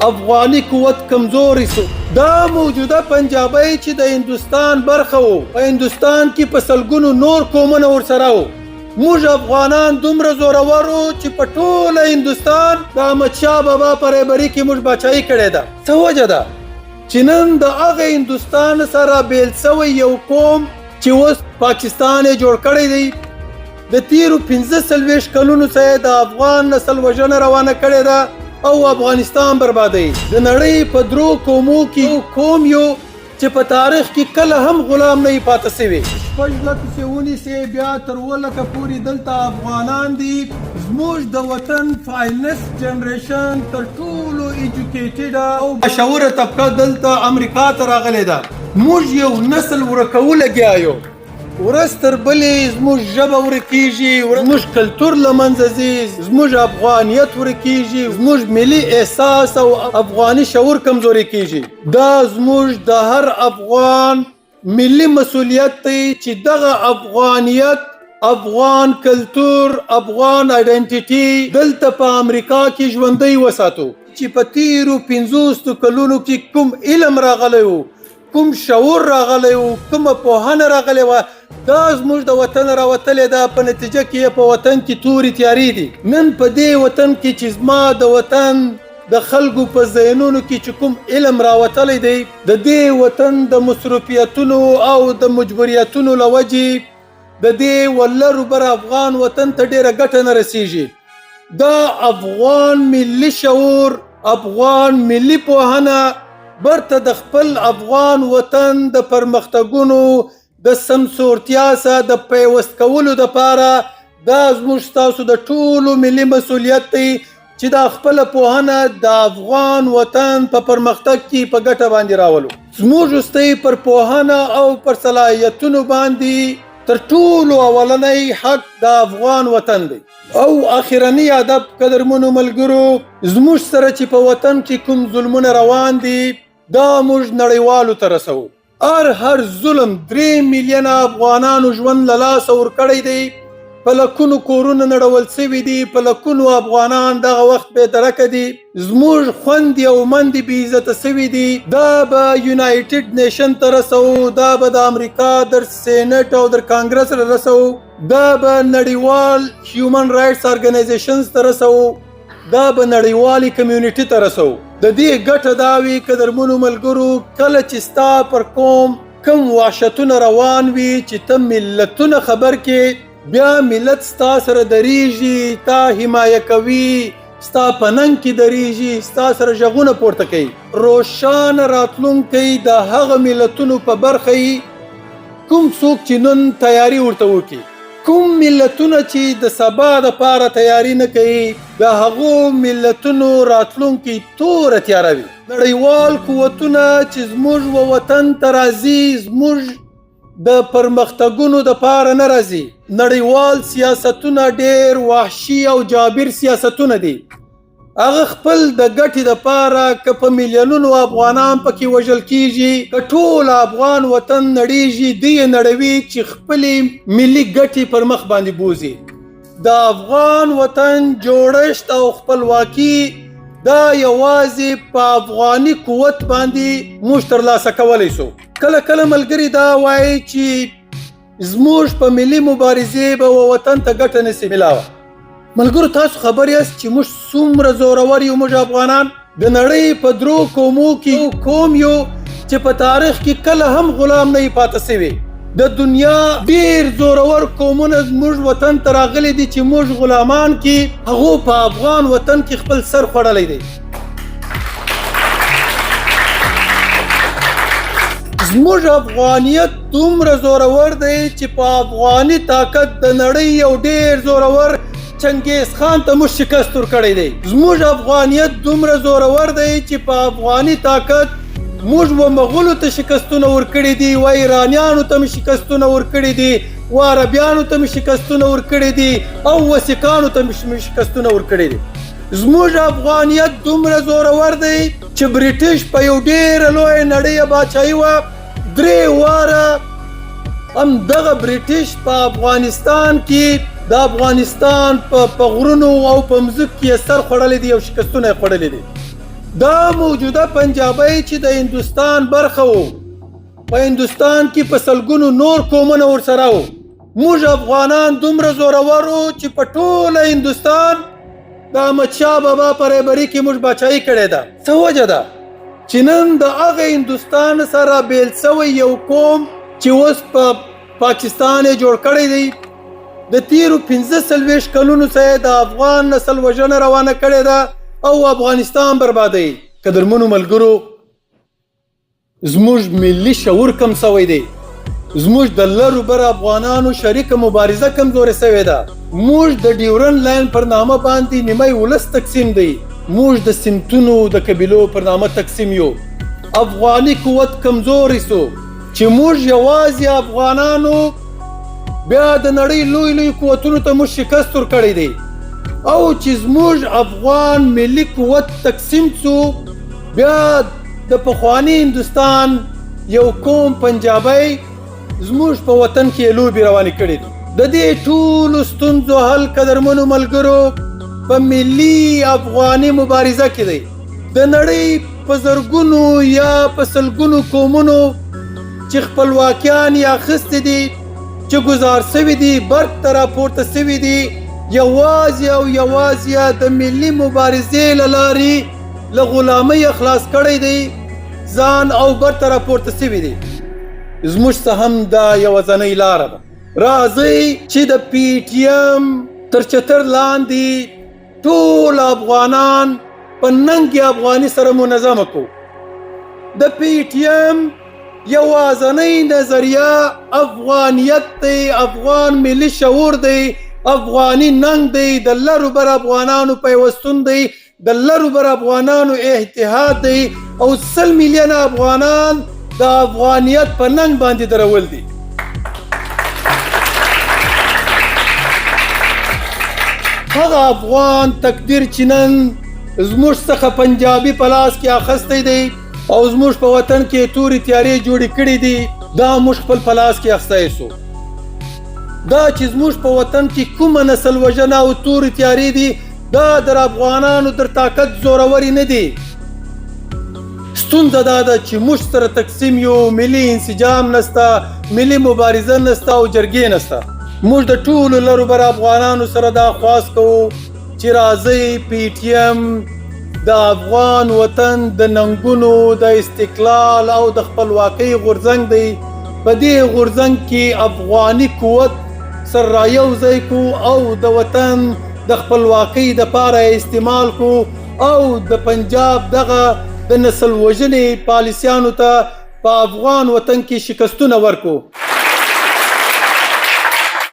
افغاني قوت کمزوری سو. دا موجوده پنجابی چې د هندوستان برخه وو، په هندوستان کې په سلګونو نور قومونه ورسره وو. موږ افغانان دومره زورور وو چې په ټوله هندوستان د احمدشاه بابا په رهبري کې موږ باچایي کړې ده. څه وجه ده چې نن د هغه هندوستان سره بیل سوی یو قوم چې اوس پاکستان یې جوړ کړی دی، د تیرو 45 کلونو څخه د افغان نسل وژنه روانه کړې ده او افغانستان بربادوي. د نړۍ په درو قومو کې یو قوم یو چې په تاریخ کې کله هم غلام نه پاتې سوی. شپږ لکو څخه ونیسې بیا تر اووه لکه پورې دلته افغانان دي. زموږ د وطن finest generation تر ټولو educated او باشعوره طبقه دلته امریکا ته راغلې ده. موږ یو نسل ورکو لګیا یو، ورځ تر بلې زموږ ژبه ورکیږي، زموږ کلتور له منځه ځي، زموږ افغانیت ورکیږي، زموږ ملي احساس او افغاني شعور کمزوری کیږي. دا زموږ د هر افغان ملي مسولیت دی چې دغه افغانیت، افغان کلتور، افغان identity دلته په امریکا کې ژوندی وساتو. چې په تیرو 50 کلونو کې کوم علم راغلی و، کوم شعور راغلی و، کومه پوهنه راغلی وه، دا زموږ د وطن راوتلې ده. په نتیجه کې په وطن کې تورې تیارې دي. نن په دې وطن کې چې زما د وطن د خلکو په ذهنونو کې چې کوم علم راوتلی دی، د دې وطن د مصروفیتونو او د مجبوریتونو له وجې د دې ولر بر افغان وطن ته ډېره ګټه نه رسیږي. دا افغان ملي شعور، افغان ملي پوهنه برته د خپل افغان وطن د پرمختګونو د سمسورتیا سره د پیوست کولو دپاره دا زموږ ستاسو د ټولو ملي مسولیت دی چې دا خپله پوهنه د افغان وطن په پرمختګ کې په ګټه باندې راولو. زموږ وروستۍ پر پوهنه او پر صلاحیتونو باندې تر ټولو اولنی حق د افغان وطن دی. او اخرنی هدف قدرمنو ملګرو، زموږ سره چې په وطن کې کوم ظلمونه روان دي، دا موږ نړیوالو ته رسوو. هر ظلم 3 میلیونه افغانانو ژوند له لاسه ورکړی دی، په لکونو کورونه نړول سوي دي، په لکونو افغانان دغه وخت بې درکه دي، زموږ خوندې او مندې بې عزته سوي دي. دا به United Nation ته رسوو، دا به د امریکا در Senate او در کانګرس ته رسوو، دا به نړیوال human rights organizations ته رسوو، دا به نړیوالې community ته رسوو. د دې ګټه دا وي قدرمنو ملګرو، کله چې ستا پر قوم کوم وحشتونه روان وي چې ته ملتونه خبر کې، بیا ملت ستا سره درېږي، تا حمایه کوي، ستا په ننګ کې درېږي، ستا سره ږغونه پورته کوي. روښانه راتلونکی د هغه ملتونو په برخه یي کوم څوک چې نن تیاری ورته وکړي. کوم ملتونه چې د سبا دپاره تیاری نه کوي، د هغو ملتونو راتلونکی توره تیاره وي. نړیوال قوتونه چې زموږ و وطن ته راځي، زموږ د پرمختګونو دپاره نه راځي. نړیوال سیاستونه ډیر وحشي او جابر سیاستونه دي. هغه خپل د ګټې دپاره که په میلیونونو افغانان پکې وژل کیږي، که ټول افغان وطن نړیږي، دوی یې نړوي چې خپلې ملي ګټې پر مخ باندې بوځي. د افغان وطن جوړښت او خپلواکي دا یوازې په افغاني قوت باندې موږ ترلاسه کولی سو. کله کله ملګري دا وایي چې زموږ په ملي مبارزې به وطن ته ګټه نسي ملاوه. ملګرو، تاسو خبر یاست چې موږ څومره زورور یو. موږ افغانان د نړۍ په درو قومو کې یو قوم یو چې په تاریخ کې کله هم غلام نه پاتې سوی. د دنیا ډیر زورور قومونه زموږ وطن ته راغلي دي چې موږ غلامان کې، هغو په افغان وطن کې خپل سر خوړلی دی. زموږ افغانیت دومره زورور دی چې په افغاني طاقت د نړۍ یو ډیر زورور چنګیز خان ته موږ شکست ورکړی دی. زموږ افغانیت دومره زورور دی چې په افغاني طاقت موږ و مغولو ته شکستونه ورکړي دي، و ایرانیانو ته هم شکستونه ورکړي دي، و عربیانو ته هم شکستونه ورکړي دي او و سیکانو ته هم شکستونه ورکړي دي. زموږ افغانیت دومره زورور دی چې برټش په یو ډېره لویه نړۍ باچایي وه، 3 واره هم دغه برټش په افغانستان کې د افغانستان په غرونو او په مځکو کې یې سر خوړلی دی او شکستونه یې خوړلي دي. دا موجوده پنجابی چې د هندوستان برخه وو، په هندوستان کې په سلګونو نور قومونه ورسره وو. موږ افغانان دومره زورور وو چې په ټوله هندوستان د احمدشاه بابا په رهبري کې موږ باچایي کړې ده. څه وجه ده چې نن د هغه هندوستان سره بیل سوی یو قوم چې اوس په پاکستان یې جوړ کړی دی، د تیرو 45 کلونو څخه د افغان نسل وژنه روانه کړې ده او افغانستان بربادوي. قدرمنو ملګرو، زموږ ملي شعور کم سوی دی، زموږ د لرو بر افغانانو شریکه مبارزه کمزورې سوې ده، موږ د ډیورن لاین پر نامه باندې نیمه ولس تقسیم دی، موږ د سمتونو د قبیلو پر نامه تقسیم یو. افغاني قوت کمزوری سو چې موږ یوازې افغانانو بیا د نړۍ لوی لوی قوتونو ته موږ شکست ورکړی دی، او چې زموږ افغان ملي قوت تقسیم سو، بیا د پخواني هندوستان یو قوم پنجابی زموږ په وطن کې لوبې روانې کړې دي. د دې ټولو ستونزو حل قدرمنو ملګرو په ملي افغاني مبارزه کې دی. د نړۍ په زرګونو یا په سلګونو قومونو چې خپلواکیان یې اخیستې دي، چې ګزار سوي دي، برق ته راپورته سوي دي، یوازې او یوازې د ملي مبارزې له لارې له غلامۍ خلاص کړی دی ځان او بر ته راپورته سوي دي. زموږ څه هم دا یوازنۍ لاره ده. راځئ چې د پي ټي ایم تر چتر لاندې ټول افغانان په ننګ افغاني سره منظمه کړو. د پي ټي ایم یوازنۍ نظریه افغانیت دی، افغان ملي شعور دی، افغاني ننګ دی، د لرو بر افغانانو پیوستون دی، د لرو بر افغانانو اتحاد دی، او 100 میلیونه افغانان د افغانیت په ننګ باندې درول دي. هغه افغان تقدیر چې نن زموږ څخه پنجابي په لاس کې اخیستی دی او زموږ په وطن کې تورې تیارې جوړې کړې دي، دا موږ خپل په لاس کې اخیستی سو. دا چې زموږ په وطن کې کومه نسل وژنه او تورې تیارې دي، دا در افغانانو در طاقت زورورې نه دي. ستونزه دا ده چې موږ سره تقسیم یو، ملي انسجام نسته، ملي مبارزه نسته او جرګې نسته. موږ د ټولو لرو بر افغانانو سره دا خواست کوو چې راځئ پي ټي ایم د افغان وطن د ننګونو د استقلال او د خپلواکۍ غورځنګ دی. په دې غورځنګ کې افغاني قوت سره رایوځای کو او د وطن د خپلواکۍ دپاره استعمال کو، او د پنجاب دغه د نسل وژنې پالیسیانو ته په افغان وطن کې شکستونه ورکو.